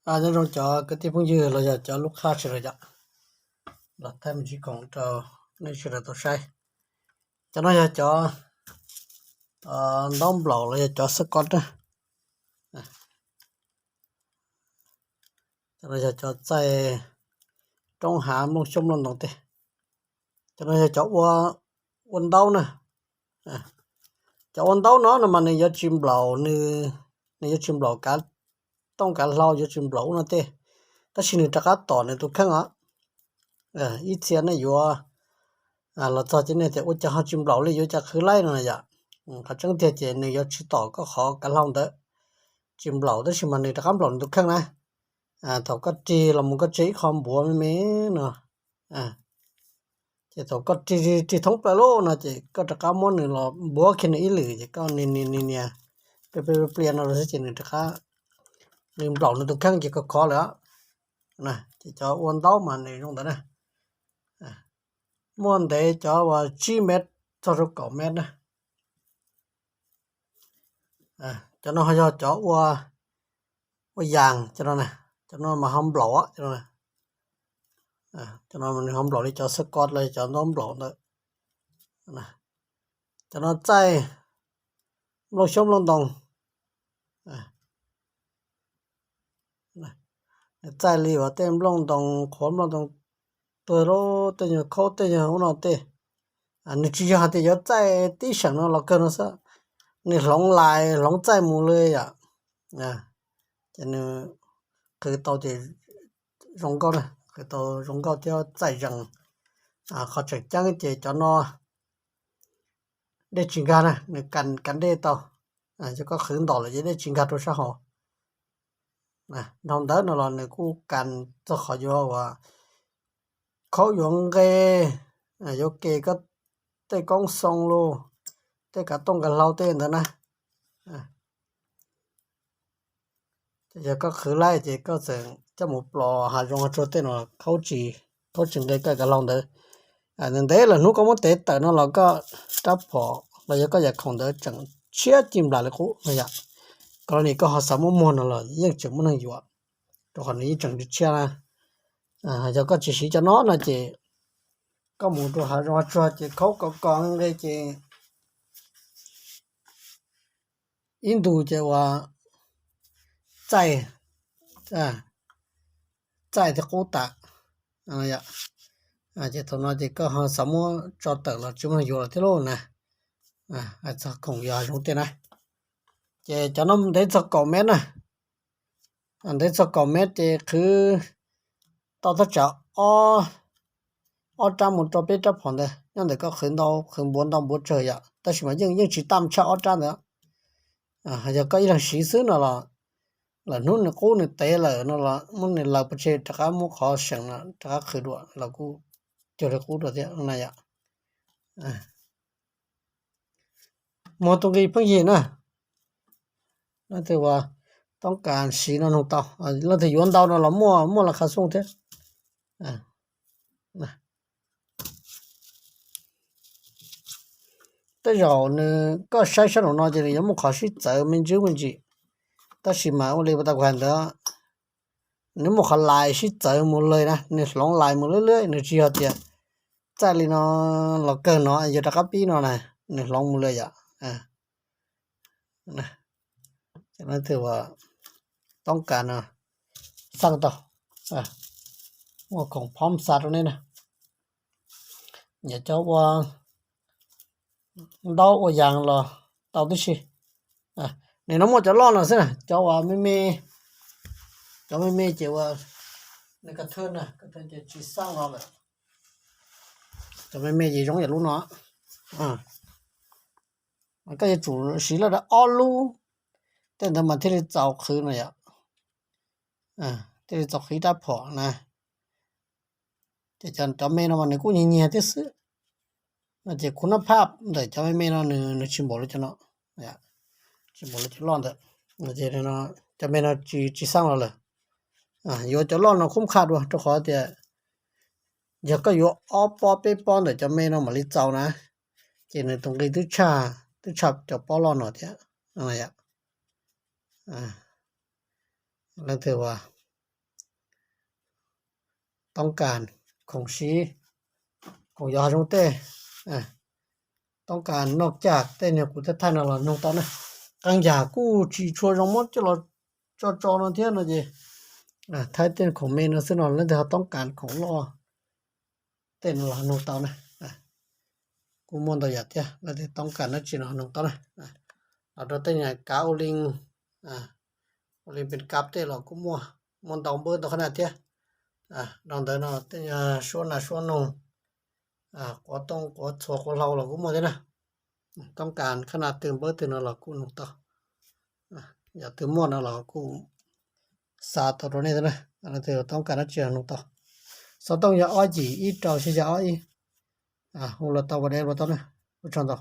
Nyob zoo cov kwv tij phooj ywg los yog cov lub qhab sawv daws yom, los thaij me ntsis khoom rau nej sawv daws tau saib. Cov no yog cov ntaub nplaum los yog cov xab kos na. Cov no yog cov txaij roob hav nplooj xyoob nplooj ntoos tej. Cov no yog cov ua ntaub na. Cov ua ntaub no no mas nws yuav tsis nplaum, nws yuav tsis nplaum kav tooj kav hlau, yuav tsis nplaum ub no tej, tab sis nws rov qab tom nws tus kheej os. Ib txhia nej yuav los txog ces nej tias ua cas ho tsis nplaum li, yuav cas qhwv laij no yom. Qhov tseeb tiag ces nws yuav tsis tom koj qhov kav hlau ntawd, tsis nplaum tab sis mas nws rov qab nplaum nws tus kheej na. Thaum koj rig los mus koj tseg ib qho npuav me me no, ces thaum koj rig rig thoob plaws lawm no ces koj rov qab muab nws los npuav kiag nws ib lwm ces koj nias nias nias nias plias plias plias no xwb ces nws rov qab li nplaum nws tus kheej ces khov khov lawm. Ces cov ua ntaub mas nws zoo ntawd na. Muaj ntev cov uas tsib mev txog rau kaum mev na. Cov no ho yog cov ua, ua yas cov no, cov no mas ho nplaum, cov no nws ho nplaum li cov xab kos los cov ntaub nplaum ntawd. Cov no txaij nplooj xyoob nplooj ntoos, txaij li uas tej nplooj ntoos qhuav nplooj ntoos tuag lub tej nyuag khaub tej nyuag ub no tej. Nws tsis yog hais tias yuav txaij tib seem no los kawg no xwb, nws hloov lais hloov txaij mus li yom. Ces nws qhwv tau ces zoo nkauj na, qhwv tau zoo nkauj thiab txaij zees. Qhov tseem ceeb ces cov no dej tsis nkag na, nws kav dej tau. Yog koj qhwv ntom lawm ces dej tsis nkag rau sab hauv. Dhau ntawd no los nws kuj kav txog qhov yuav uas khaub yuav nqe, yuav ke koj tej koob xoo los, tej kav tooj kav hlau tej ntawd na. Ces yog koj qhwv laij ces koj txawm coj mus plos hav zoov hav tsuag tej no khaub tsis, khaub tsis nqe koj kav hlau ntawd. Ntev ntev lawm hnub koj muab tev tawm no los koj rab phom los yog koj yam khoom ntawd tseem tshiab ci nplas li qub no yom. Koj los nim koj ho xav muab muag no los yeej tseem muaj neeg yuav, rau qhov nws yeej tseem tshiab na. Yog koj tsis siv cov no no ces koj mus rau hav zoov hav tsuag ces khaub kos kos nqe ces ib ntus ces uas txaij, txaij thiab qub tas. Ces thaum no ces koj ho xav muab tso tawm los tsis muaj neeg yuav lawm thiab lauj na. Hais txog khoom yog hav zoov tej na, ces cov no ntev txog kaum mev na. Ntev txog kaum mev ces qhwv tau thaj tsam ob rab mus rau peb rab phom ntawd, nyob ntawm koj qhwv ntau qhwv npuav ntau npuav tsawg yom, tab sis mas yeej yeej tsis tam tshaj ob rab ntawd. Yog koj ib leeg siv xwb no los lawm hnub nws qub nws tev lawm no los muab nws laws pov tseg rov qab muab qhov seem no rov qab qhwv dua los kuj cuag li qub dua thiab na yom. Muag tus nqi pheej yig na. Leej twg uas toob kas siv no nug tau, leej twg yuav ntau no los muaj muaj las khas xoo thiab. Tej zaum nws, koj saib sab nraum no ces nws yuav muaj qhov sib txawv me ntsis me ntsis, tab sis mas ua li puas tas kuv hais ntawd, nws muaj qhov lais sib txawv mus li na, nws hloov lais mus liab liab, nws tsis yog tias txaij li no los kawg no yuav rov qab pib no na, nws hloov mus li yom. Leej twg uas toob kas no xaj tau, muaj khoom phob xa rau nej na. Yog cov ua ntaub ua yas los tau tib si. Nim no muaj cov loj no xwb na, cov uas me me, cov me me ces uas nws ka thwj na, ka thwj ces tsis xaj los lawm. Cov me me ces zoo yam lub no. Koj yuav tsum siv lawm ob lub, tej ntawd mas thiaj li txaus qhwv no yom. Thiaj li txaus qhwv ib rab phom na. Ces cov me no mas nws kuj nyiag nyiag thiab xwb. No ces kuv noj phaj ntawm cov me me no nws tsis npaum li cov no, tsis npaum li cov loj ntawd. Cov me no tsis xaj los lawm. Yuav cov loj no khub qha dua rau qhov tias yog koj yuav ob pob peb pob ntawm cov me no mam li txaus na. Ces nws tus nqi twb tshaj, twb tshaj cov pob loj no thiab. Leej twg toob kas khoom siv, khoom yos hav zoov tej, toob kas noj caj tej no kuv thiaj thaij no los nug tau na. Qee yam kuj tsis tshua zoo muab coj los tso tso no thiab no ces thaij tej khoom me no xwb no, leej twg ho toob kas khoom loj tej no los nug tau na. Kuj muaj ntau yam thiab, leej twg toob kas dab tsi no nug tau na. Los rau tej yam kav ua li, ua li pes kab tej los kuj muaj, muaj ntau npawb ntau qhab na thiab. Rau ntawd no tej suab nas suab noog, quav tooj quav txhuas quav hlau los kuj muaj thiab na. Toob kas qhab na twg npawb twg no los kuj nug tau. Yog twg muaj no los kuj xa tau rau nej thiab na. Leej twg toob kas dab tsi nug tau. Xov tooj yog ob yim ib rau xya xya ob ib. Hu los tau, ua deb los tau na. Ua tsaug ntau.